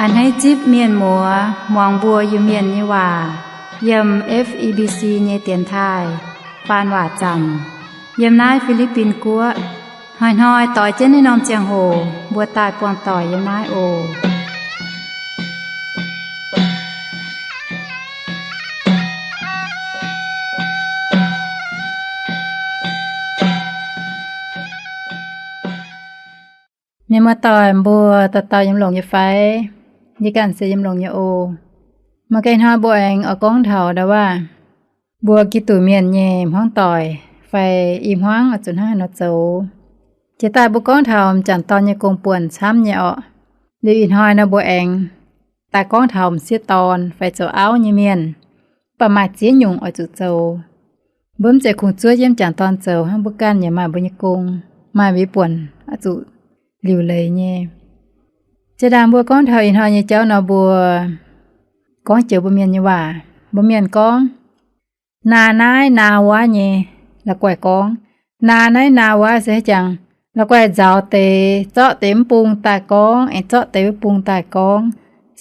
A'hneiv zipv mienh muoz muangx mbuo Iu-Mienh nyei waac yiem F E B C nyei dienx taaih faan waac zaamc yiem naaiv Fi^li^bin Guoqv. Hnoi-hnoi doix jienv naaiv norm ziangh hoc mbuo daaih buangh doic yiem naaiv oc. Mienh muoz-doic mbuo dauh dauh yiem longx nyei fai? Yie ganh se yiem longx nyei oc. Maaih ganh hnoi mbuo aengx oix gorngv taux ndau waac mbuo Giduc mienh nyei hmuangv doic fai i hmuangv oix zuqc hnangv haaix nor zoux. Jiex daaih mbuo gorngv taux m'jangc dorn nyei gong-buonc camv nyei orqc. Liuz ih hnoi nor mbuo aengx daaih gorngv taux m'sieqv dorn fai zoux auv nyei mienh, mv baac maaih ziex nyungc oix zuqc zoux. Mbuo mv zeiz kungx zuov jienv m'jangc dorn zoux hnangv, mbuo ganh yaac maaih mbuo nyei gong, maaih mbuo nyei buonc oix zuqc liuc leiz nyei. Jiex daaih mbuo gorngv taux ih hnoi nyei jauv nor mbuo gorngv joux mbuo mienh nyei waac. Mbuo mienh gorngv, naa naaiv naa wuov nyei la'guaih gorngv. Naa naaiv naa wuov se haaix jangx? La'guaih nzaaux deix, zorqv deix mv bung daaih gorngv, aengx zorqv deix wuov bung daaih gorngv.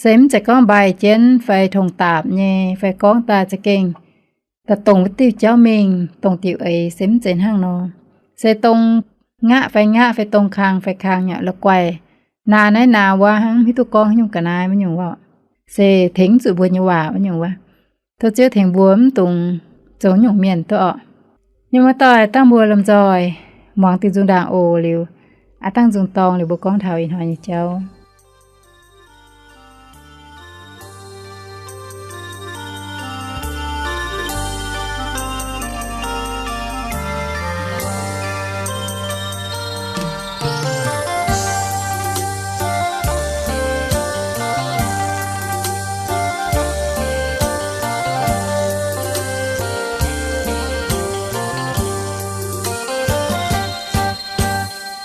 Se mv zeiz gorngv mbaih jienv fai tongx daapc nyei, fai gorngv daaih za'gengh daaih dongh wuov diuh jauv mingh, dongh diuc eix, se mv zeiz hnangv nor. Se dongh ngaqv fai ngaqv, fai dongh kang fai kang nyei la'guaih. Naa naaiv naa wuov hnangv, mv hiuv duqv gorngv haaix nyungc ga'naaiv wuov nyungc orqc. Se tengx zuqc mbuo nyei waac wuov nyungc wuov. Tov Ziouv tengx mbuo mv dungx zoux nyungc mienh duqv orqc. Mienh muoz-doic, dangh mbuo lomh nzoih muangx diuh nzung ndaangc oc. Liuz aav dangh nzung dorng liuz mbuo gorngv taux ih hnoi nyei jauv.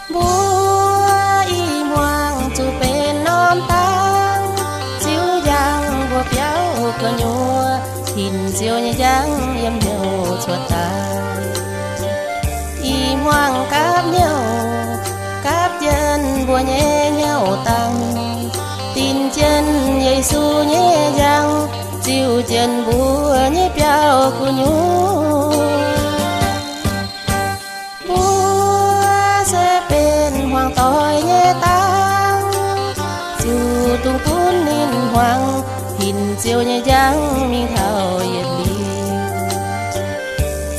Mbuo i hmuangx zuqc benx norm dangh, Ziouv njang mbuo biauv gu'nyuoz, hinc Ziouv nyei njang yiem hnyouv cuotv daaih. I hmuangx gapv hnyouv, gapv jienv mbuo nyei hnyouv dangh, dinc jienv Yesu nyei njang, ziux jienv mbuo nyei biauv gu'nyuoz. Mbuo se benx hmuangx doic nyei dangh, zuqc dungx gunv ninh hmuangx, hinc Ziouv nyei njang mingh taux yietc liuz.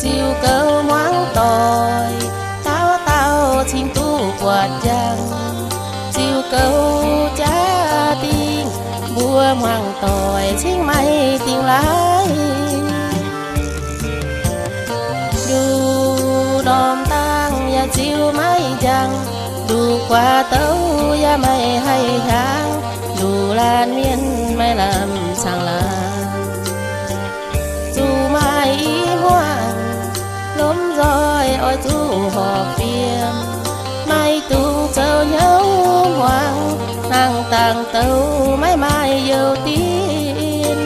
Ziux goux hmuangx doic, dauh dauh cingx duqv buatc njang. Ziux goux jaa-dingh, mbuo hmuangx doic cingx maaih dingh laaix. Nduqc norm dangh yaac ziux maiv njang, nduqc guaax douc yaac maiv haih hiaangx, nduqc laanh mienh maiv lamh caangh laangz. Zuqc maaih i hmuangx, lomh nzoih oix zuqc horpc fiem, maiv dungx zoux hnyouv hmuangx, hnangv dangh douc maiv maaih youh dinc.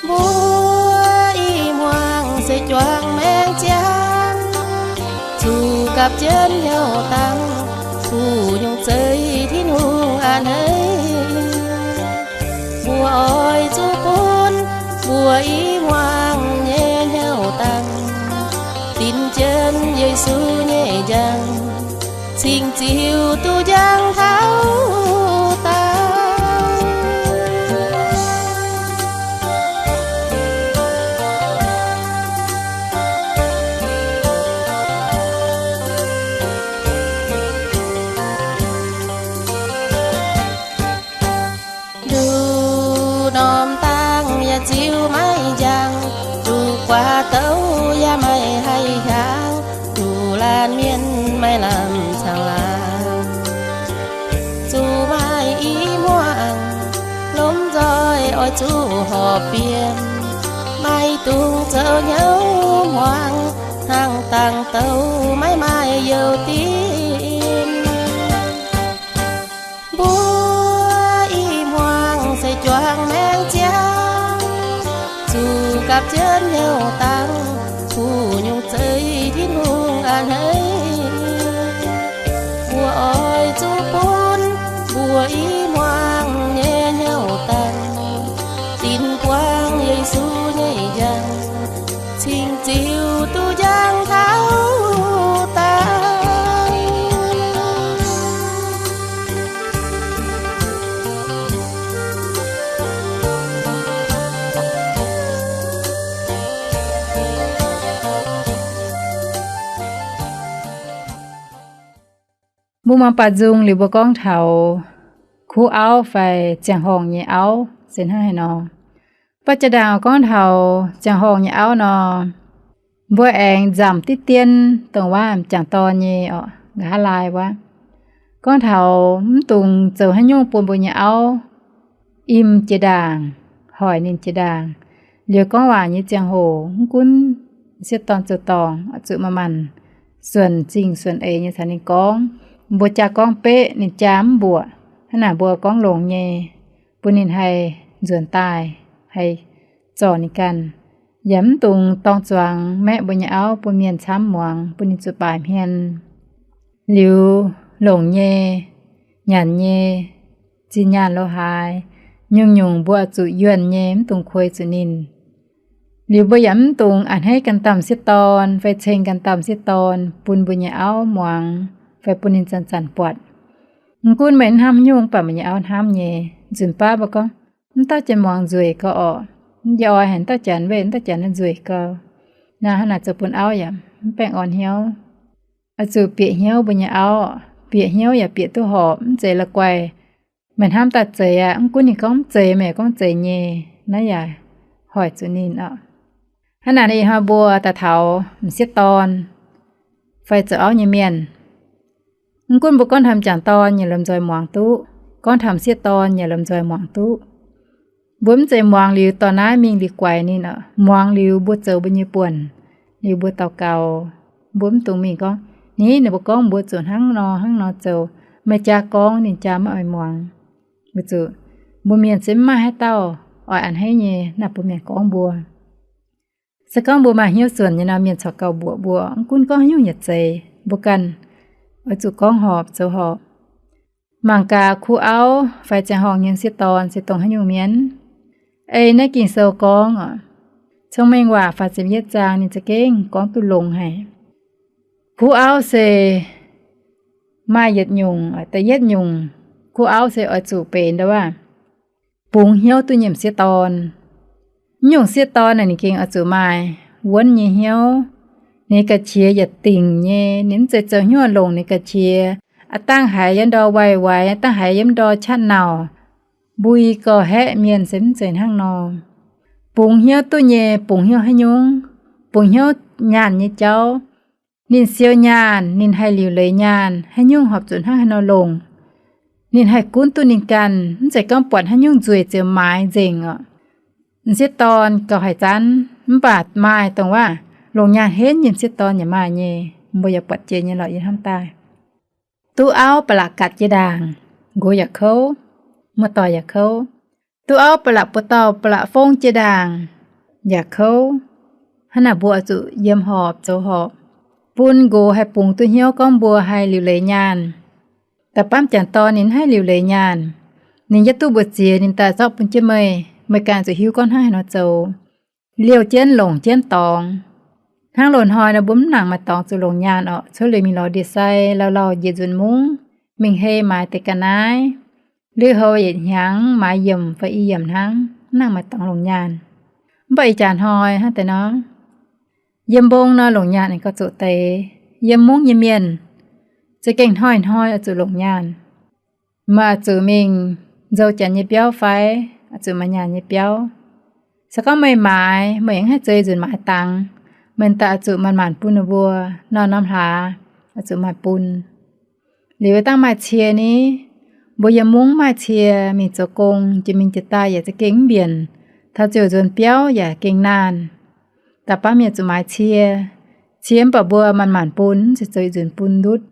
Mbuo i hmuangx se juangc maengc ziangx, zuqc gapv jienv hnyouv dangh, duqv nyungc zeiv Tin-Hungh a'hneiv. Mbuo oix zuqc bun mbuo i hmuangx nyei hnyouv dangh dinc jienv Yesu nyei njang, cingx ziux duqv njang taux daauh. Nduqc norm dangh yaac ziux maiv njang, nduqc guaax douc yaac maiv haih hiaangx, nduqc laanh mienh maiv lamh caangh laangz. Zuqc maaih i hmuangx, lomh nzoih oix zuqc horpc fiem, maiv dungx zoux hnyouv hmuangx, hnangv dangh douc maiv maaih youh dinc. Mbuo i hmuangx se juangc maengc ziangx, zuqc gapv jienv hnyouv dangh, duqv nyungc zeiv Tin-Hungh a'hneiv. Mbuo oix zuqc bun mbuo i Muangx nyei hnyouv daaih, dinx buangv Yesu nyei njang, cingx ziux duqv njang taux daaih. Mbuo muangx baac nzung liuz mbuo gorngv taux kuv auv fai ziangh horngh nyei auv se hnangv haaix nor. Mv baac jaa-ndaangc gorngv taux ziangh horngh nyei auv nor, mbuo aengx nzamc diqv dien dongh waac m'jangc dorn nyei orqc, nqa'haav laai wuov. Gorngv taux mv dungx zoux haaix nyungc bun mbuo nyei auv im jiex ndaangc, hoic ninh jiex ndaangc. Liuz gorngv waac nyei ziangh hoc mv gunv sieqv dorn zoux dorngc, oix zuqc manc-manc suonc zingh suonc eix nyei caux ninh gorngv. Mbuo jaa gorngv beqv ninh jaa mv mbuoqc, hnangv naaic mbuo gorngv longx nyei, bun ninh haih nzuonx daaih, haih zorc ninh ganh. Yaac mv dungx dorng zuangx maeqv mbuo nyei auv bun mienh camv muangx, bun ninh zuqc baaic hmien. Liuz longc nyei, nyanc nyei, zinh nyaanh lo haaix, nyungc-nyungc mbuo oix zuqc yuonh nyei, mv dungx kuei zuqc ninh. Liuz mbuo yaac mv dungx a'hneiv ganh dauh m'sieqv dorn fai ceng ganh dauh m'sieqv dorn bun mbuo nyei auv muangx fai bun ninh zanc-zanc buatc. Mv gunv meih hnamv haaix nyungc, mv baac meih nyei auv hnamv nyei. Nzunc baav mbuo gorngv, mv dauh janx muangx nzueic gau orqc, yie oix haic mv dauh janx, weic mv dauh janx naaiv nzueic gau. Naaiv hnangv naaic zoux bun auv yaac mv baengh orn hnyouv. Oix zuqc bieqc hnyouv mbuo nyei auv, bieqc hnyouv yaac bieqc duqv horpc, mv zeiz la'guaih meih hnamv daaih zeiz aqv, mv gunv ninh gorngv mv zeiz, meih gorngv zeiz nyei, naaiv yaac hoic zuqc ninh orqc. Hnangv naaic ih hnoi mbuo daaih taux m'sieqv dorn fai zoux auv nyei mienh, mv gunv mbuo gorngv taux m'jangc dorn yaac lomh nzoih muangx duqv, gorngv taux m'sieqv dorn yaac lomh nzoih muangx duqv. Mbuo mv zeiz muangx liuz dorh naaiv mingh liuz guaix ninh orqc. Muangx liuz mbuo zoux mbuo nyei buonc, liuz mbuo daux gaux. Mbuo mv dungx mingh gorngv, ni, ninh mbuo gorngv mbuo zuqc hnangv nor hnangv nor zoux, meih jaa gorngv ninh jaa maiv oix muangx. Weic zuqc mbuo mienh se mv maaih haaix dauh oix a'hneiv nyei naaiv bun mienh gorngv mbuo. Se gorngv mbuo maaih hnyouv suonc nyei nor, mienh corc gauh mbuoqc mbuo, mv gunv gorngv haaix nyungc yietc zeiz, mbuo ganh oix zuqc gorngv horpc zoux horpc. Mangc gaax kuv auv fai ziangh horngh nyei m'sieqv dorn se dongh haaix nyungc mienh. Ei naaiv Ging-Sou gorngv oc, Cong-Mengh Waac faah ziepc yietv zaang ninh za'gengh gorngv duqv longx haic. Kuv auv se maaih yietc nyungc, da'yietv nyungc kuv auv se oix zuqc benx ndau waac bungx hnyouv duqv nyei m'sieqv dorn. Mv nyungc sieqv dorn naaic ninh gengh oix zuqc maaih wuonv nyei hnyouv. Ninh ga'qiex yaac dingc nyei, ninh mv zeiz zoux hnyouv longc ninh ga'qiex. Aav dangh haiz yiem ndor waix-waix, aav dangh haiz yiem ndor qaqv nauc, mbui gauh haeqv mienh se mv zeiz hnangv nor. Bungx hnyouv duqv nyei, bungx hnyouv haaix nyungc? Bungx hnyouv nyaanh nyei jauv. Ninh siou nyaanh, ninh haih liuc leiz nyaanh, haaix nyungc horpc zuqc hnangv haaix nor longc, ninh haih gunv duqv ninh ganh, mv zeiz gorngv buatc haaix nyungc nzueic ziouc maaiz nzengc oc. M'sieqv dorn gauh haih zanv, mv baac maaih dongh waac longc nyaanh henv nyei m'sieqv dorn yaac maaih nyei. Mbuo yaac buatc jiex nyei lorqc, yie hnamv daaih. Duqv auv ba'laqc gatc jiex ndaangc, nqox yaac kouv, muoz-doic yaac kouv. Duqv auv ba'laqc buoz-dauh ba'laqc fong jiex ndaangc yaac kouv. Hnangv naaic mbuo oix zuqc yiem horpc zoux horpc, bun nqox haih bungx duqv hnyouv gorngv mbuo haih liuc leiz nyaanh. Da'faanh m'jangc dorn ninh mv haih liuc leiz nyaanh, ninh yaac duqv mbuox ziex ninh daaih zorqv bun jienv meih, meih ganh zuqc hiuv gorngv hnangv haaix nor zoux. Liouh jienv longc jienv dorngx. Hnangv loz-hnoi nor mbuo mv nangc maaih dorngx zuqc longc nyaanh orqc. Cuotv liuz mingh lorz ndie-sai, lauh lauh njiec nzunc mungv, mingh hei maaiz deix ga'naaiv, lui-houx yietc hnyangx maaiz yiemc fai i yiemc hnangv, mv nangc maaih dorngx longc nyaanh. Mv baac ih jaax hnoi hnangv deix nor, yiem mbong nor longc nyaanh aengx gauh zoqc deix. Yiem mungv nyei mienh za'gengh hnoi-hnoi oix zuqc longc nyaanh. Meih oix zuqc mingh nzou janx nyei biauv fai oix zuqc maaih nyaanh nyei biauv. Se gorngv meih maaiz, meih aengx haih zoux nzunc maaiz dangx, meih daaih oix zuqc manc-manc bun ninh mbuo. Norm-norm hlaax oix zuqc maaih bun. Liuz dangh maaih cie ni, mbuo yiem mungv maaih cie, mingh zoux gong jiex mingh jiex daaih yaac za'gengh mv mbienc. Taux ziouc nzuonx biauv yaac gengh naanh. Da'faanh mienh zuqc maaiz cie. Cie mv baac mbuo manc-manc bun, mv zeiz zoux nzunc bun ndutv.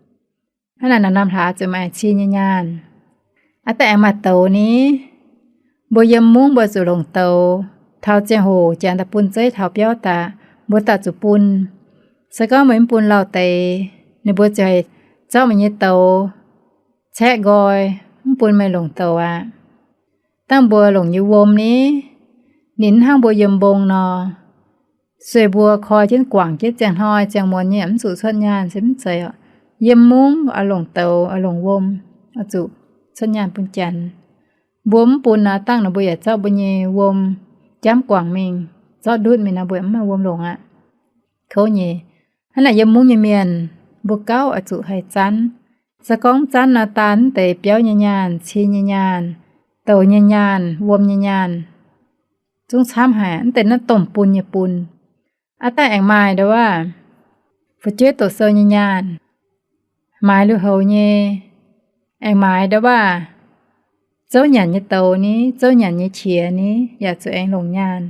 Hnangv naaic norm-norm hlaax zuqc maaih cie nyei nyaanh. Aav dangh aengx maaih douz ni. Mbuo yiem mungv mbuo zuqc longc douz. Taux ziangh hoc jangx daaih bun zeiv taux biauv daaih, mbuo daaih zuqc bun. Se gorngv meih mv bun lauh deix, ninh mbuo ziouc haih zorqv meih nyei douz caeqv nqoi, mv bun meih longc douz aqv. Dangh mbuo longc nyei wuom ni, ninh mv hnangv mbuo yiem mbong nor, sueih mbuo koi jienv guangc jienv ziangh hnoi ziangh muonz nyei yaac mv zuqc cuotv nyaanh se mv zeiz oc. Yiem mungv oix longc douz, oix longc wuom, oix zuqc cuotv nyaanh bun Janx. Mbuo mv bun nor, dangh nor mbuo yaac zorqv mbuo nyei wuom jamv guangc mingh, zorqv ndutv mingh nor mbuo yaac mv maaih wuom longc aqv. Kouv nyei. Hnangv naaic yiem mungv nyei mienh, mbuo gauh oix zuqc haih zanv. Se gorngv mv zanv nor, daan mv deix biauv nyei nyaanh, cie nyei nyaanh, douz nyei nyaanh, wuom nyei nyaanh, zungv camv haic. Mv deix naaiv domh bun nyei bun. Aav dangh aengx maaih ndau wuov fu'jueiv doqc sou nyei nyaanh, maaiz lui-houx nyei, aengx maaiz ndau wuov zouv nyanc nyei douz ni, zouv nyanc nyei qiex ni, yaac zuqc aengx longc nyaanh.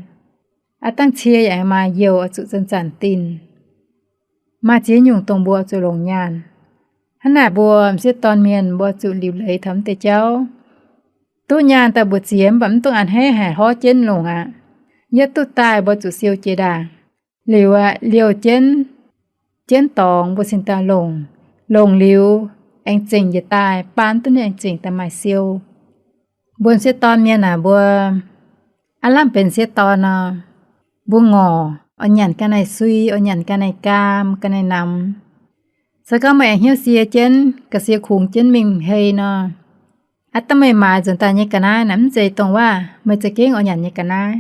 Aav dangh cie yaac aengx maaih youh oix zuqc zanc-zanc dinh. Maaih ziex nyungc dongh mbuo zuqc longc nyaanh. Hnangv naaic mbuo m'sieqv dorn mienh mbuo zuqc liuc leiz taux mv deix jauv. Duqv nyaanh daaih mbu'ziex mv baac mv dungx a'hneiv haic, horv jienv longc aqv. Yietv duqv daaih mbuo zuqc siou jiex ndaangc. Liuz aqv, liouh jienv, jienv dorngx mbuo cingx daaih longc. Longc liuz aengx zengc njiec daaih, baan duqv ninh aengx zengc daaih maaih siou. Mbuo m'sieqv dorn mienh aac, mbuo aav lamh benx m'sieqv dorn nor, mbuo ngorc oix nyanc ga'naaiv sui, oix nyanc ga'naaiv gaam, ga'naaiv namx. Se gorngv meih aengx hnyouv sie jienv, ga'sie kungx jienv mingh hei nor, aav dangh meih maaiz nzunc daaih nyei ga'naaiv naaic mv zeiz dongh wuov meih za'gengh oix nyanc nyei ga'naaiv.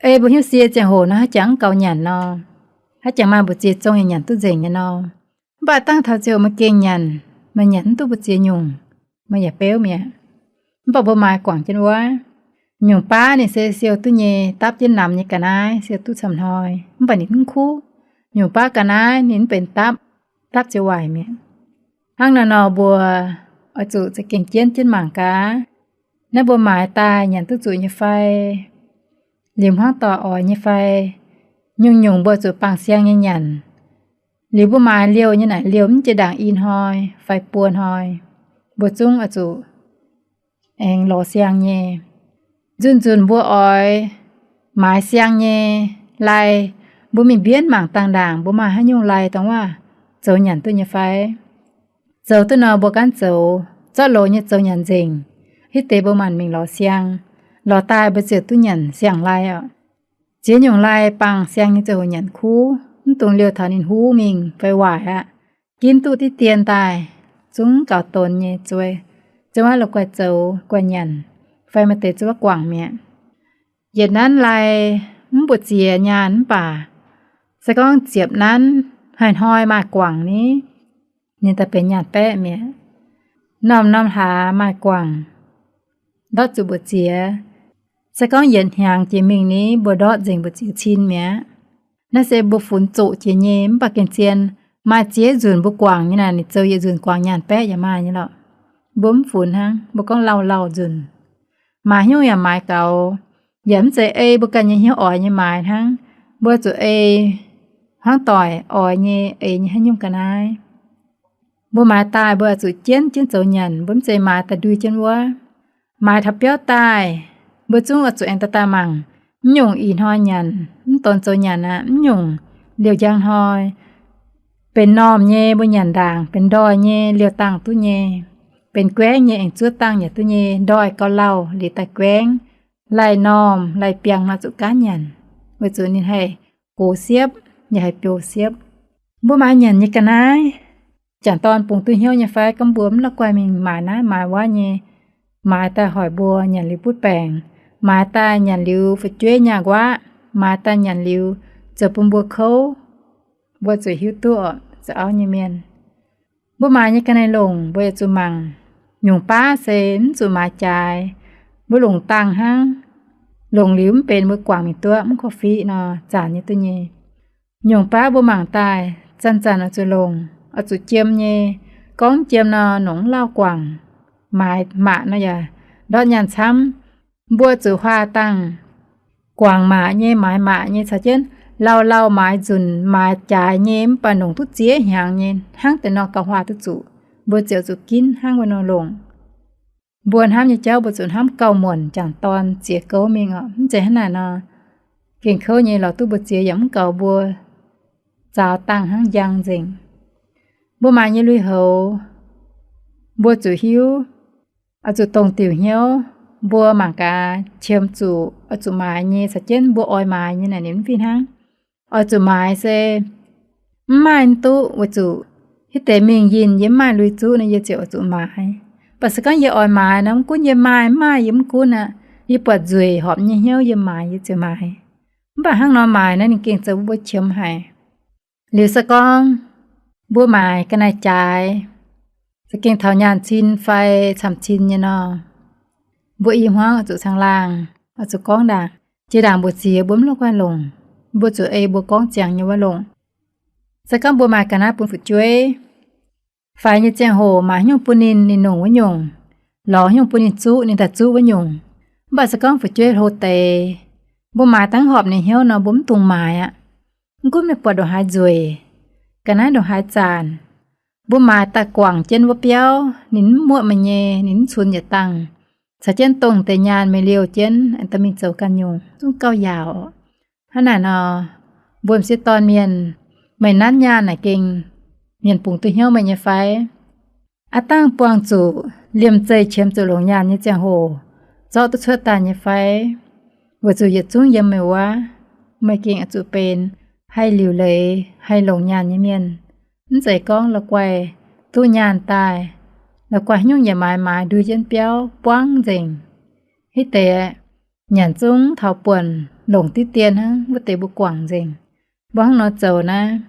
Ei mbuo hnyouv sie ziangh hoc nor, haaix jangx mv gaux nyanc nor, haaix jangx maaih mbu'ziex zong yaac nyanc duqv nzengc nyei nor. Mv baac dangh taux ziouc meih gengh nyanc, meih nyanc mv duqv mbu'ziex nyungc, meih yaac beuv mi'aqv. Mv baac mbuo maaiz guangc jienv wuov, nyungc baav ninh se siou duqv nyei, dapv jienv namx nyei ga'naaiv siou duqv camv hnoi, mv baac ninh mv kuv. Nyungc baav ga'naaiv ninh mv benx dapv, dapv ziouc waaic mi'aqv. Hnangv naaiv nor mbuo oix zuqc za'gengh jienv jienv mangc gaax, naaiv mbuo maaiz daaih nyanc duqv zuqc nyei fai, liuz hmuangv doic oix nyei fai. Nyungc-nyungc mbuo zuqc bangc siang nyei nyanc. Liuz mbuo maaiz liouh nyei naaic, liouh mv jiex ndaangc i hnoi fai buo hnoi, mbuo zungv oix zuqc aengx lorz siang nyei. Nzunc-nzunc mbuo oix maaiz siang nyei lai, mbuo mingh mbienv mangc dangh ndaangc mbuo maaih haaix nyungc lai dongh wuov zoux nyanc duqv nyei fai. Zoux duqv nor mbuo gaanv zoux, zorqv loz nyei zoux nyanc nzengc. Hitv deix mbuo maanc mingh lorz siang, lorz daaih mbuo ziouc duqv nyanc siang lai oc. Ziex nyungc lai bangc siang nyei ziouc hoc nyanc kuv, mv dungx liouh taux ninh huv mingh fai waaic aqv. Ginv duqv diqv dien daaih, zungv gaux donx nyei zuov, zuov wuov la'guaih zoux guaih nyanc, fai maaih deix zuov guangc mi'aqv. Yietc nanv lai mv mbu'ziex nyaanh mv baac se gorngv ziepc nanv hnoi-hnoi maaih guangc ni, ninh daaih benx nyaanh baeqv mi'aqv. Norm-norm hlaax maaih guangc, ndortv zuqc mbu'ziex. Se gorngv yietc hnyangx jiex mingh ni mbuo ndortv nzengc mbu'ziex cin mi'aqv. Naaiv se mbuo funx zoqc jiex nyei, mv baac gengh zien maaih ziex nzunc mbuo guangc nyei naaic, ninh zoux yietc nzunc guangc nyaanh baeqv yaac maaih nyei lorqc. Mbuo mv funx hnangv, mbuo gorngv lauh lauh nzunc. Maaiz hnyouv yaac maaiz gaux, yaac mv zeiz ei mbuo ganh nyei hnyouv oix nyei maaiz hnangv. Mbuo zuqc ei hmuangv doic oix nyei, eix nyei haaix nyungc ga'naaiv. Mbuo maaiz daaih mbuo oix zuqc jienv jienv zoux nyanc, mbuo mv zeiz maaiz daaih ndui jienv wuov. Maaiz taux biauv daaih, mbuo zungv oix zuqc aengx daaih daaih mangc, mv nyungc ih hnoi nyanc mv donx zoux nyanc aqv, mv nyungc liouh njang hnoi benx normh nyei mbuo nyanc ndaangc, benx ndoih nyei liouh dangh duqv nyei, benx guaengv nyei aengx zuov dangh yaac duqv nyei, ndoih gauh lauh liuz daaih guaengv, lai-normh lai-biangh nor zuqc gaanv nyanc, weic zuqc ninh haih gox siepv, yaac haih biouv siepv. Mbuo maaiz nyanc nyei ga'naaiv, jangc dorn bungx duqv hnyouv nyei fai gorngv mbuo mv la'guaih mingh maaiz naaiv maaiz wuov nyei, maaiz daaih hoic mbuo nyanc liuz butv baengc, maaiz daaih nyanc liuz fu'jueiv nyaah nquaqv, maaiz daaih nyanc liuz zoux bun mbuo kouv, mbuo zuqc hiuv duqv oc, zoux auv nyei mienh. Mbuo maaiz nyei ga'naaiv longc mbuo yaac zuqc mangc. Nyungc baav se mv zuqc maaiz jaaix, mbuo longc dangh hnangv. Longc liuz mv benx mbuo guangc mingh duqv mv korv-fiqv nor, zanc nyei duqv nyei. Nyungc baav mbuo mangc daaih zanc-zanc oix zuqc longc, oix zuqc jiem nyei. Gorngv jiem nor nongc mv lauh guangc, maaiz maac nor yaac ndortv nyaanh camv. Mbuo zuqc huaah dangh guangc maac nyei, maaiz maac nyei caux jienv lauh lauh maaiz nzunc maaiz jaaix nyei mv baac nongc duqv ziex hnyangx nyei hnangv deix nor gauh huaah duqv zuqc. Mbuo ziouc zuqc ginv hnangv wuov nor longc. Mbuo hnamv nyei jauv mbuo zuqc hnamv gauh muonc, jangc dorn ziex gouv mingh oc. Mv zeiz hnangv naaic nor, gengh kouv nyei lorz duqv mbuo ziex yaac mv gaux mbuo zaaux dangh hnangv njang nzengc. Mbuo maaiz nyei lui-houx, mbuo zuqc hiuv oix zuqc dongh diuc hnyouv. Mbuo mangc gaax, qiemx zuqc oix zuqc maaiz nyei, caux jienv mbuo oix maaiz nyei naaic ninh mv fih hnangv. Oix zuqc maaiz se mv maaih duqv, weic zuqc hitv deix mingh yinh yie mv maaih lui zuqv nor, yie ziouc oix zuqc maaiz. Mv baac se gorngv yie oix maaiz nor, mv gunv yie maaih mv maaih, yie mv gunv aqv. Yie buatc nzueic horpc nyei hnyouv yie maaiz, yie ziouc maaiz. Mv baac hnangv nor maaiz naaiv ninh gengh zoux mbuo qiemx haic. Liuz se gorngv mbuo maaiz ga'naaiv-jaaix, za'gengh taux nyaanh cin fai camv-cin nyei nor, mbuo i hmuangv oix zuqc caangh laangh, oix zuqc gorngv ndaangc. Jiex ndaangc mbu'ziex mbuo mv longc guanh longc, mbuo zuqc ei mbuo gorngv ziangx nyei wuov longc. Se gorngv mbuo maaiz ga'naaiv bun fu'jueiv, faix nyei ziangh hoc maaiz haaix nyungc bun ninh, ninh nongc wuov nyungc, lorz haaix nyungc bun ninh zuqv, ninh daaih zuqv wuov nyungc. Mv baac se gorngv fu'jueiv hlo deix, mbuo maaiz dangv horpc ninh hnyouv nor, mbuo mv dungx maaiz aqv. Mv gunv meih buatc ndongc haaix nzueic, ga'naaiv ndongc haaix zanc, mbuo maaiz daaih guangc jienv wuov biauv, ninh mv muoqv meih nyei, ninh mv cunx yietc dangh, caux jienv dongh deix nyaanh meih liouh jienv aengx dorh mingh zoux ganh nyungc, zungv gauh yaauc. Hnangv naaic nor, mbuo m'sieqv dorn mienh, meih nanv nyaanh naaic gengh mienh bungx duqv hnyouv meih nyei fai? Aav dangh buangh zuqc liemh zeih qiemx zuqc longc nyaanh nyei ziangh hoc zorqv duqv cuotv daaih nyei fai? Weic zuqc yietc zungv yiem meih wuov, meih gengh oix zuqc benx haih liuc leiz, haih longc nyaanh nyei mienh. Mv zeiz gorngv la'guaih duqv nyaanh daaih, la'guaih haaix nyungc yaac maaiz maaiz ndui jienv biauv buangv nzengc. Hitv deix nyanc zungv taux buonc longc diqv dien hnangv, wuov deix mbuo guangc nzengc. Mbuo hnangv nor zoux naaiv,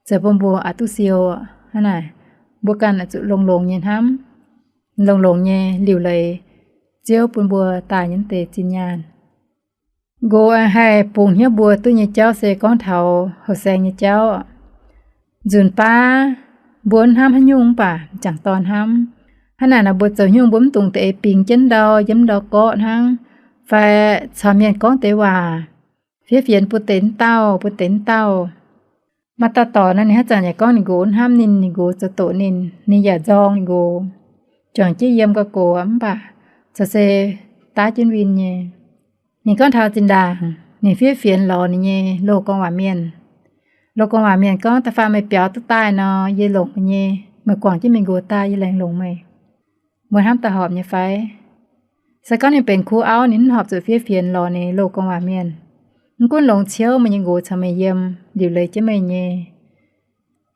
zoux bun mbuo aqc duqv siou. Hnangv naaic, mbuo ganh oix zuqc longx-longx nyei hnamv, longx-longx nyei liuc leiz Ziouv bun mbuo daaih nyei deix zinh nyaanh. Nqox aengx haih bungx hnyouv mbuo duqv nyei jauv se gorngv taux houh saeng nyei jauv. Nzunc baav mbuo hnamv haaix nyungc mv baac m'jangc dorn hnamv. Hnangv naaic nor mbuo zoux haaix nyungc mbuo mv dungx da'eix bingx jienv ndau, yiem ndau gorqv hnangv, fai caux mienh gorngv deix waac, fiev fienx bun deix wuov dauh, bun deix wuov dauh. Maaih dauh dorc nor, ninh haaix zanc yaac gorngv ninh nqox hnamv ninh, ninh nqox zoux doqc ninh, ninh yaac nzorng ninh nqox, juangc jienv yiem ga'gox mv baac corc se daav jienv win nyei. Ninh gorngv taux zinh ndaangc ninh fiev fienx lorz ninh nyei loz-gorngv waac mienh. Loz-gorngv waac mienh gorngv, da'faanh meih biaux duqv daaih nor, yie longc meih nyei. Meih guangc jienv meih nqox daaih, yie laengz longc meih. Mbuo hnamv daaih horpc nyei fai? Se gorngv ninh benx kuv auv, ninh mv horpc zuqc fiev fienx lorz ninh loz-gorngv waac mienh. Mv gunv longx ciouv meih nyei nqox caux meih yiem, liuc leiz jienv meih nyei.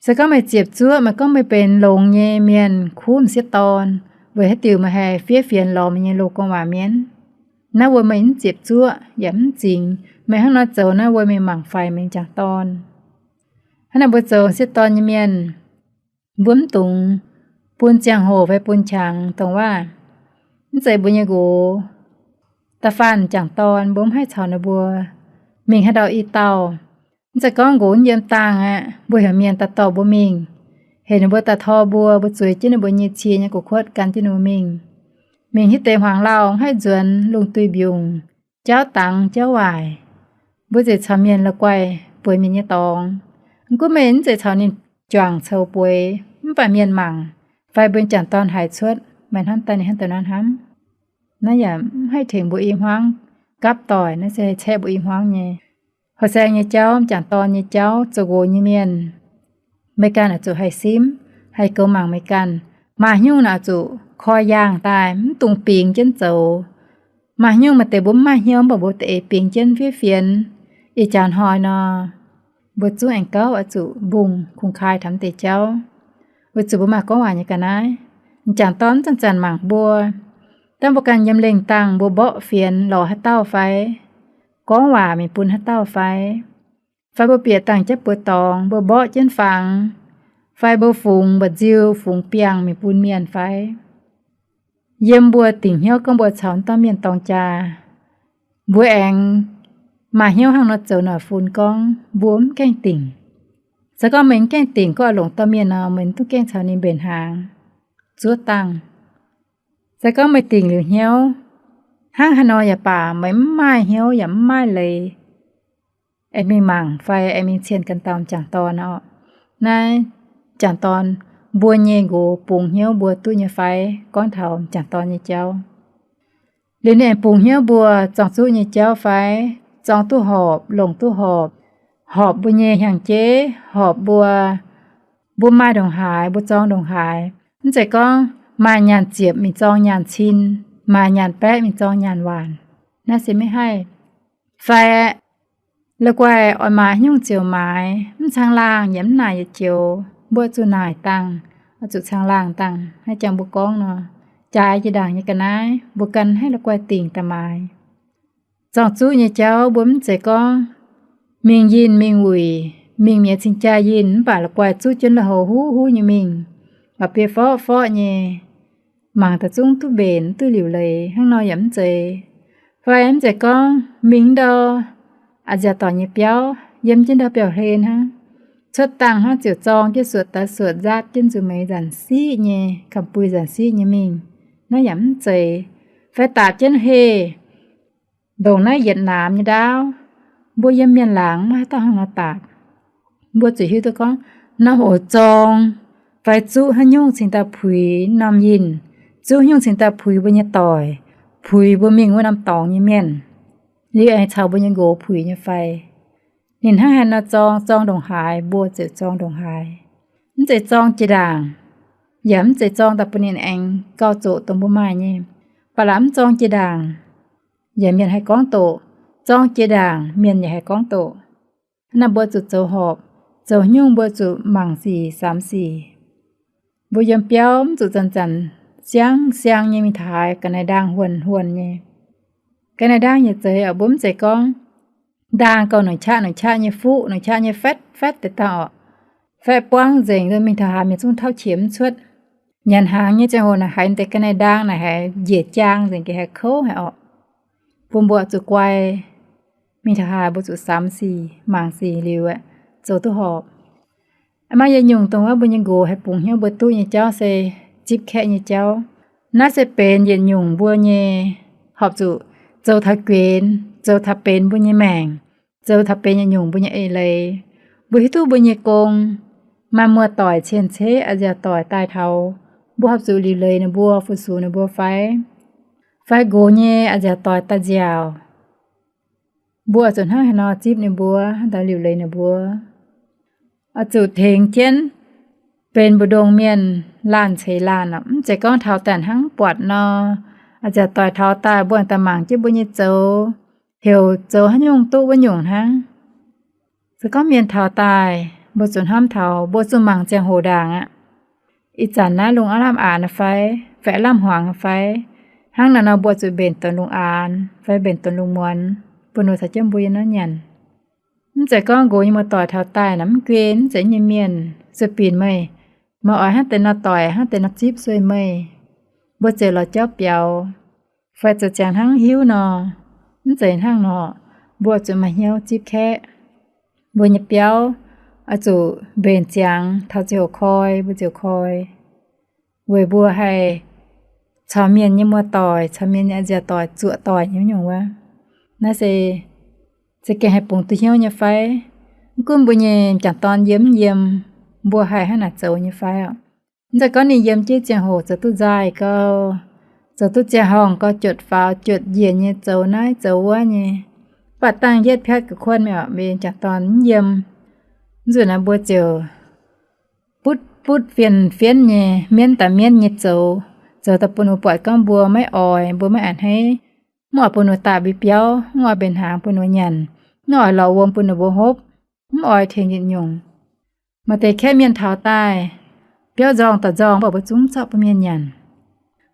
Se gorngv meih ziepc zuoqv, meih gorngv meih benx longx nyei mienh, kuv m'sieqv dorn, weic haaix diuc meih haih fiev fienx lorz meih nyei loz-gorngv waac mienh? Naaiv wuov meih mv ziepc zuoqv yaac mv zingx. Meih hnangv nor zoux naaiv wuov meih mangc faix meih m'jangc dorn. Hnangv naaic mbuo zoux m'sieqv dorn nyei mienh, mbuo mv dungx bun ziangh hoc fai bun qangx dongh waac. Mv zeiz mbuo nyei nqox, da'faanh m'jangc dorn mbuo mv haih caux ninh mbuo mingh haaix ndau i dauh. Mv zeiz gorngv nqox mv yiem dangh aqv, mbuo heuc mienh daaih dorh mbuo mingh, heuc ninh mbuo daaih tor mbuo, mbuo zueiz jienv ninh mbuo nyei cie nyei gu'kuotv gan jienv ninh mbuo mingh. Mingh hitv deix hmuangx lauh mv haih nzuonx lungh duih mbiungc, jauv dangx jauv waaic. Mbuo zeiz caux mienh la'guaih bueix mienh nyei dorngx. Mv gunv meih mv zeiz caux ninh juangc coux bueix, mv baac mienh mangc, fai mbuo m'jangc dorn haiz cuotv, meih hnamv daaih ninh hnangv deix nor hnamv. Naaiv yaac mv haih tengx mbuo i hmuangv gapv doic, naaiv se caeqv mbuo i hmuangv nyei. Houh saeng nyei jauv, m'jangc dorn nyei jauv, zoux nqox nyei mienh, meih ganh oix zuqc haih simv, haih goux mangc meih ganh. Maaih haaix nyungc naaic oix zuqc koi yaangh daaih, mv dungx bingx jienv zoux. Maaih haaix nyungc maaih deix mbuo mv maaih hnyouv, mv baac mbuo da'eix bingx jienv fiev fienx. Ih jaax hnoi nor, mbuo zungv aengx gauh oix zuqc mbungh kungx-kaaix taux deix jauv, weic zuqc mbuo maaih gorngv waac nyei ga'naaiv. M'jangc dorn mv zanc-zanc mangc mbuo. Dangh mbuo ganh yiem lengh dangh mbuo mborqv fienx lorz haaix dauh fai? Gorngv waac mingh bun haaix dauh fai? Fai mbuo bieqc dangh jatv buoz dorngx mbuo mborqv jienv fangx, fai mbuo fungx mba'nziu fungx biangh mingh bun mienh fai? Yiem mbuo dingc hnyouv gorngv mbuo caux wuov dauh mienh dorng jaa, mbuo aengx maaih hnyouv hnangv nor zoux noic fun gorngv mbuo mv gaengh dingc. Se gorngv meih mv gaengh dingc gorngv oix longc dauh mienh nor, meih mv duqv gaengh caux ninh mbenc hnaangx zuov dangh. Se gorngv meih dingc liuz hnyouv, hnangv haaix nor yaac baac meih mv maaih hnyouv yaac mv maaih leiz aengx mingh mangc fai aengx mingh cienh ganh dauh m'jangc dorn oc. Naaiv m'jangc dorn, mbuo nyei nqox bungx hnyouv mbuo duqv nyei fai? Gorngv taux m'jangc dorn nyei jauv. Liuz ninh aengx bungx hnyouv mbuo zorng zuqv nyei jauv fai? Zorng duqv horpc, longc duqv horpc, horpc mbuo nyei hnyangx-jeiv, horpc mbuo, mbuo maaih ndongc haaix mbuo zorng ndongc haaix. Mv zeiz gorngv maaih nyaanh ziepc mingh zorng nyaanh cin, maaih nyaanh baeqv mingh zorng nyaanh waanc. Naaiv se maiv haih. Fai la'guaih oix maaiz haaix nyungc ziouc maaiz, mv caangh laangh yaac mv naaic yietc joux, mbuo zuqc naaic dangh, zuqc caangh laangh dangh. Hnangv jangx mbuo gorngv nor, jaaix jiex ndaangc nyei ga'naaiv mbuo ganh haih la'guaih dingc daaih maaiz. Zorng-zuqv nyei jauv mbuo mv zeiz gorngv mingh yinh mingh wuic, mingh mi'aqv cing-jaa yinh mv baac la'guaih zuqv jienv lui-houx huv huv nyei mingh, ba'biei forqv forqv nyei, mangc daaih zungv duqv mbenc duqv liuc leiz hnangv nor yaac mv zeiz. Fai mv zeiz gorngv mingh ndau a'nziaauc doic nyei biauv, yiem jienv ndau biauv-hlen hnangv, cuotv dangh hnangv ziouc zorng jienv suotc daaih suotc nzaatv jienv nzuqc meix nzanc siqv nyei, kamx-bui nzanc siqv nyei mingh, naaiv yaac mv zeiz. Fai daapc jienv heh ndongc naaiv yietc naamx nyei ndaauv, mbuo yiem mienh laangz maiv haaix dauh hnangv nor daapc. Mbuo zuqc hiuv duqv gorngv norm oc zorng fai zuqv haaix nyungc cingx daaih puix norm yinh, zuqv haaix nyungc cingx daaih puix mbuo nyei doic, puix mbuo mingh wuov norm dorngx nyei mienh, liuz aengx caux mbuo nyei nqox puix nyei fai. Ninh hnangv haaix nor zorng, zorng ndongc haaix mbuo ziouc zorng ndongc haaix. Mv zeiz zorng jiex ndaangc, yaac mv zeiz zorng daaih bun ninh aengx gauh zoqc dongh mbuo maaih nyei. Ba'laqc mv zorng jiex ndaangc yaac mienh haih gorngv doqc, zorng jiex ndaangc mienh yaac haih gorngv doqc. Hnangv naaiv mbuo zuqc zoux horpc, zoux nyungc mbuo zuqc mangc sic samx sic. Mbuo yiem biauv mv zuqc zanc-zanc siang siang nyei mingh taux haaix ga'naaiv-ndaang huonh huonh nyei. Ga'naaiv-ndaang nyei zeiz oc, mbuo mv zeiz gorngv ndaang gauh nongc qaqv nongc qaqv nyei fuqv, nongc qaqv nyei fatv fatv deix dangh oc. Fatv buangv nzengc mingh taux haaix mienh zungv tauv qiex mv cuotv. Nyanc hnaangx nyei ziangh hoc naaic haiz deix ga'naaiv-ndaang naaic haiz njiec jaang nzengc, gengh haiz kouv haic oc. Bun mbuo zuqc guai, mingh taux haaix mbuo zuqc samx sic mangc sic liuz aeqv, zoux duqv horpc. Maaih yietc nyungc dongh wuov mbuo nyei nqox haih bungx hnyouv mbuo duqv nyei jauv se zipv kaeqv nyei jauv. Naaiv se benx yietc nyungc mbuo nyei horpc zuqc zoux taux guenx, zoux taux benx mbuo nyei maengc, zoux taux benx yietc nyungc mbuo nyei eix leiz. Mbuo hiuv duqv mbuo nyei gong, maaih muoz-doic cien-ceqv a'nziaauc doic daaih taux, mbuo horpc zuqc liuc leiz ninh mbuo, fu-sux ninh mbuo fai? Fai nqox nyei a'nziaauc doic daaih nziaauc, mbuo oix zuqc hnangv haaix nor zipv ninh mbuo, hnangv haaix nor liuc leiz ninh mbuo? Oix zuqc tengx jienv benx mbu'ndongx mienh laanh ceix laanh oc. Mv zeiz gorngv taux daaih hnangv buatc nor, a'nziaauc doic taux daaih mbuo daaih mangc jienv mbuo nyei zoux, heuc zoux haaix nyungc duqv wuov nyungc hnangv. Se gorngv mienh taux daaih, mbuo zuqc hnamv taux mbuo zuqc mangc ziangh hoc ndaangc aqv. Ih zanc naaiv lungh aav lamh aqc nor fai, fai aav lamh hmuangx nor fai? Hnangv naaiv nor mbuo zuqc mbenc donx lungh aanx fai mbenc donx lungh muonz, bun ninh caux jienv mbuo yiem naaiv nyanc. Mv zeiz gorngv nqox nyei muoz-doic taux daaih naaic mv guei, mv zeiz nyei mienh sueih binc meih, meih oix hnangv deix nor doic, hnangv deix nor zipv sueih meih. Mbuo ziouc lorz jauv biaux, fai zoux ziangx hnangv hiuv nor, mv zeiz hnangv nor. Mbuo zuqc maaih hnyouv zipv kaeqv. Mbuo nyei biauv oix zuqc mbenc ziangx taux ziouc koi, mbuo ziouc koi. Weic mbuo haih caux mienh nyei muoz-doic, caux mienh nyei a'nziaauc doic zuoqc doic nyei nyungc wuov. Naaiv se za'gengh haih bungx duqv hnyouv nyei fai? Mv gunv mbuo nyei m'jangc dorn yiem mv yiem, mbuo haih hnangv naaic zoux nyei fai oc? Mv zeiz gorngv ninh yiem jienv ziangh hoc zoux duqv nzaaih gau, zoux duqv ziangh horngh gau, juotc faaux juotc njiec nyei, zoux naaiv zoux wuov nyei, mv baac dangh yietv piatv ga'kuotv mingh oc, m'jangc dorn mv yiem. Mv zuqc naaic mbuo ziouc butv butv fienx fienx nyei, mienv daaih mienv nyei zoux, zoux daaih bun ninh buatc gorngv mbuo maiv oix, mbuo maiv a'hneiv, mv oix bun ninh daaih mbuo biauv, mv oix mbenc hnaangx bun ninh nyanc, mv oix lorz wuom bun ninh mbuo hopv, mv oix tengx yietc nyungc. Maaih deix kaeqv mienh taux daaih, biauv nzorng daaih nzorng, mv baac mbuo zungv mv zorqv bun mienh nyanc.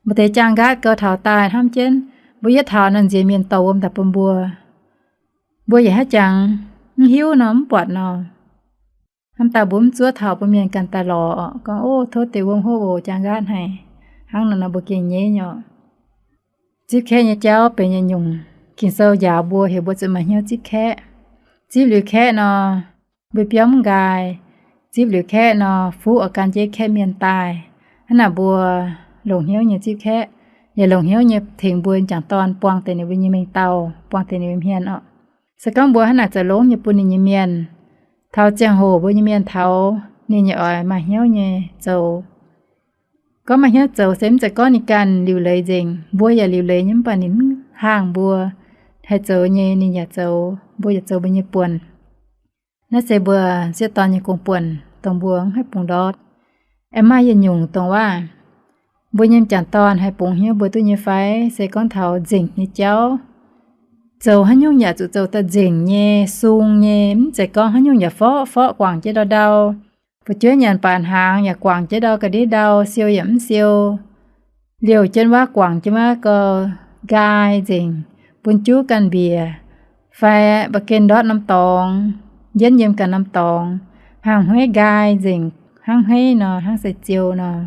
Maaih deix jaang nqaatv gau taux daaih hnamv jienv, mbuo yietv taux naaiv nziex mienh dorh wuom daaih bun mbuo, mbuo yaac haiz jangx mv hiuv nor, mv buatc nor. Hnamv daaih mbuo mv zuov taux bun mienh ganh daaih lorz gorngv, Ov, tov deix wuom hopv oc, jaang nqaatv haic. Hnangv naaic nor mbuo gengh nyeiv nyei oc. Zipv kaeqv nyei jauv benx yietc nyungc Ging-Sou njaaux mbuo heuc mbuo zuqc maaih hnyouv zipv kaeqv. Zipv liuz kaeqv nor, mbuo biauv mv nqaai. Zipv liuz kaeqv nor, fuqv oix gan jienv kaeqv mienh daaih. Hnangv naaic mbuo longc hnyouv nyei zipv kaeqv, yaac longc hnyouv nyei tengx mbuo m'jangc dorn buangh deix ninh mbuo nyei mengh dauh, buangh deix ninh mbuo hmien oc. Se gorngv mbuo hnangv naaic zoux longx nyei bun ninh nyei mienh, taux ziangh hoc mbuo nyei mienh taux, ninh nyei oix maaih hnyouv nyei zoux. Gorngv maaih hnyouv zoux se mv zeiz gorngv ninh ganh liuc leiz nzengc, mbuo yaac liuc leiz nyei, mv baac ninh mv haangh mbuo haih zoux nyei, ninh yaac zoux, mbuo yaac zoux mbuo nyei buonc. Naaiv se mbuo sieqv dorn nyei gong-buonc dongh mbuo mv haih bungx ndortv. Aengx maaih yietc nyungc dongh waac, Mbuo nyei m'jangc dorn haih bungx hnyouv mbuo duqv nyei fai? Se gorngv taux nzengc nyei jauv, zoux haaix nyungc yaac zuqc zoux daaih nzengc nyei, sung nyei, mv zeiz gorngv haaix nyungc yaac forqv forqv guangc jienv ndau ndau. Fu'jueiv nyanc baac hnaangx yaac guangc jienv ndau ga'ndiev ndau, siou yaac mv siou. Liouh jienv waav guangc jienv waav gau, nqaai nzengc, bun juv ganh mbiec, fai mba'gen ndortv norm dorngx, yienv yiem ganh norm dorngx, hnaangx hmeiv nqaai nzengc, hnangv hmeiv nor, hnangv se ziou nor.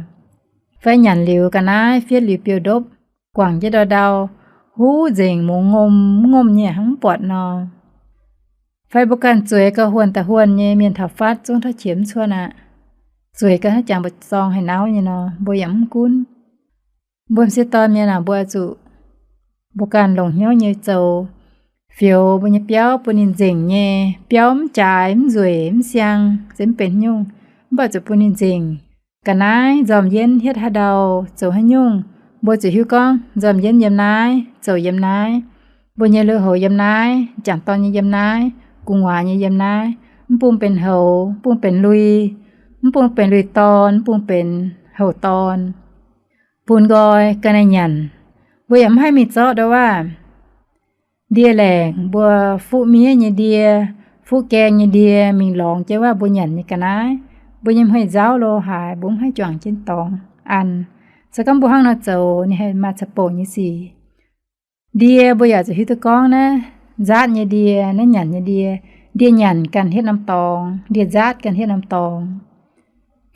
Fai nyanc liuz ga'naaiv fietv liuz biouv-ndopv, guangc jienv ndau ndau, huv nzengc, mungz ngomh, mv ngomh nyei hnangv mv buatc nor. Fai mbuo ganh zueiz gauh huonh daaih huonh nyei, mienh taux fatv zungv tov qiex mv cuotv aqv. Zueiz gauh hnangv jangx mbu'zorng haaix nauv nyei nor, mbuo yaac mv gunv. Mbuo m'sieqv dorn mienh aah, mbuo zuqc, mbuo ganh longc hnyouv nyei zoux, fioux mbuo nyei biauv bun ninh nzengc nyei. Biauv mv jaaix, mv nzueic, mv siang, se mv benx nyungc, mv baac zuqc bun ninh nzengc. Ga'naaiv nzormh yienv hietv haaix ndau, zoux haaix nyungc, mbuo zuqc hiuv gorngv nzormh yienv yiem naaiv, zoux yiem naaiv, mbuo nyei lui-houx yiem naaiv, m'jangc dorn nyei yiem naaiv, gu'nguaaz nyei yiem naaiv, mv bung benx houx, mv bung benx lui, mv bung benx lui-dorn, mv bung benx houx-dorn, bun nqoi ga'naaiv nyanc. Mbuo yaac mv haih mingh zorqv ndau waav. Ndie-laengc mbuo, fuqv miev nyei ndie, fuqv gaeng nyei ndie mingh lorngx jienv waav mbuo nyanc nyei ga'naaiv. Mbuo nyei hmei nzauv lo haaix, mbuo mv haih juangc jienv dorngx an. Se gorngv mbuo hnangv nor zoux, ninh haih maaih caqv-bouc nyei sic. Ndie mbuo yaac zuqc hiuv duqv gorngv naaiv nzaatv nyei ndie, naaiv nyanc nyei ndie. Ndie nyanc ganh hietv norm dorngx, ndie nzaatv ganh hietv norm dorngx.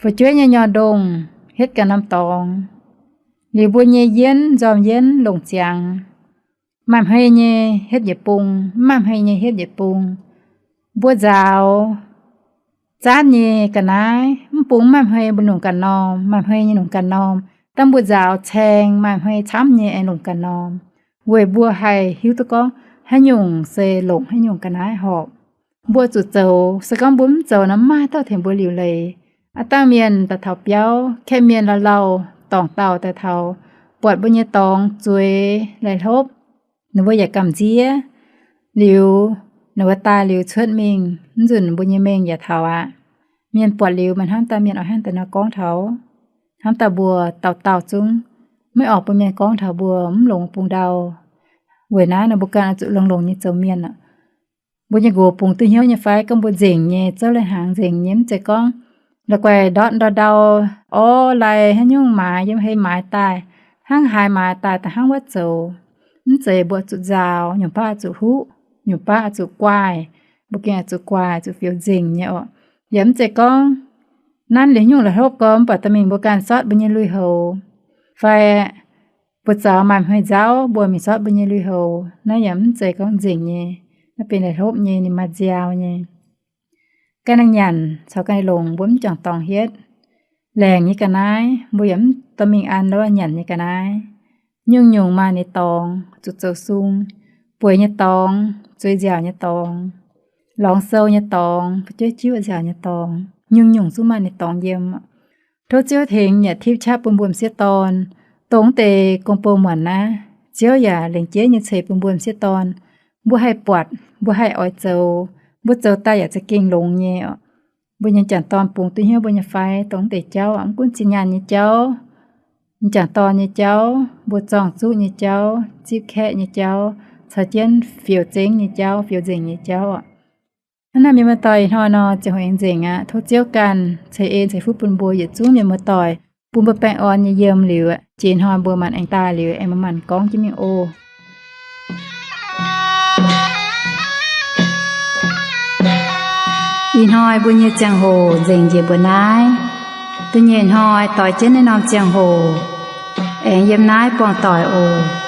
Fu'jueiv nyei nyorx-ndongh hietv ganh norm dorngx. Liuz mbuo nyei yienv, nzormh yienv longc ziangx, maaih hmei nyei hietv yietc bung, mv maaih hmei nyei hietv yietc bung. Mbuo nzaaux zaatv nyei ga'naaiv, mv bung mv maaih hmei mbuo longc ganh norm, maaih hmei nyei longc ganh norm. Dangh mbuo nzaaux caeng, maaih hmei camv nyei aengx longc ganh norm, weic mbuo haih hiuv duqv gorngv haaix nyungc se longc haaix nyungc ga'naaiv horpc. Mbuo zuqc zoux, se gorngv mbuo mv zoux nor, mv maaih dauh tengx mbuo liuc leiz. Aav dangh mienh daaih taux biauv, kaeqv mienh lauh lauh dorngc dauh daaih taux, buatc mbuo nyei dorngx zueiz laih hlopv, ninh mbuo yaac gamh nziev. Liuz ninh mbuo daaih liuz cuotv mingh, mv nzunc mbuo nyei mengh yaac taux aqv. Mienh buatc liuz, maaih hnamv daaih mienh oix hnangv daaih nor gorngv taux, hnamv daaih mbuo dauh dauh zungv maiv oix bun mienh gorngv taux mbuo mv longx bung ndau. Weic naaiv nor mbuo ganh oix zuqc longx-longx nyei zoux mienh aqv. Mbuo nyei nqox bungx duqv hnyouv nyei fai gorngv mbuo nzengc nyei, zouv lai hnaangx nzengc nyei, mv zeiz gorngv la'guaih ndortv ndau ndau, orv lai haaix nyungc maaiz yiem hei maaiz daaih, hnangv haaix maaiz daaih, da'hnangv wuov zoux. Mv zeiz, mbuo zuqc nzaaux, nyungc baav zuqc huv, nyungc baav zuqc guaaih. Mbuo gengh zuqc guaaih, zuqc fioux nzengc nyei orqc. Yaac mv zeiz gorngv nanv liuz nyungc la'hlopv gorx mv baac dorh mingh mbuo ganh sortv mbuo nyei lui-houx, fai mbuo zaux maaih hmei nzauv mbuo mingh sortv mbuo nyei lui-houx. Naaiv yaac mv zeiz gorngv nzengc nyei. Naaiv benx la'hlopv nyei, ninh maaih nziaaux nyei. Ga'naaiv nyanc caux ga'naaiv longc mbuo mv juangc dorngx hietv. Laengc nyei ga'naaiv mbuo yaac mv dorh mingh an ndau nyanc nyei ga'naaiv. Nyungc-nyungc maaih ninh dorngx zuqc zoux sung. Bueix nyei dorngx, zueiz nziaauc nyei dorngx, lorngx sou nyei dorngx, fu'jueiv jiuv nziaauc nyei dorngx, nyungc-nyungc zungv maaih ninh dorngx yiem. Tov Ziouv tengx yaac tipv qaqv bun mbuo m'sieqv dorn, dongh deix gong-bou muonc naaiv, Ziouv yaac lengc jeiv nyei ceix bun mbuo m'sieqv dorn. Mbuo haih buatc, mbuo haih oix zoux, mbuo zoux daaih yaac za'gengh longx nyei orqc. Mbuo nyei m'jangc dorn bungx duqv hnyouv mbuo nyei fai? Dongh deix jauv, mv gunv zinh nyaanh nyei jauv, m'jangc dorn nyei jauv, mbuo zorng-zuqv nyei jauv, zipv kaeqv nyei jauv, caux jienv fioux zengv nyei jauv, fioux nzengc nyei jauv. Hnangv naaiv, mienh muoz-doic, ih hnoi nor ziangh hoc aengx nzengc aqv. Tov Ziouv ganh ceix en ceix fuqv bun mbuo yietc zungv mienh muoz-doic, bun mbuo baengh orn nyei yiem liuz, jiex hnoi mbuo maanc aengx daaih liuz, aengx mbuo maanc gorngv jienv mingh oc. Ih hnoi mbuo nyei ziangh hoc nzengc njiec mbuo naaiv. Da'nyeic hnoi doix jienv naaiv norm ziangh hoc aengx yiem naaiv buangh doic oc.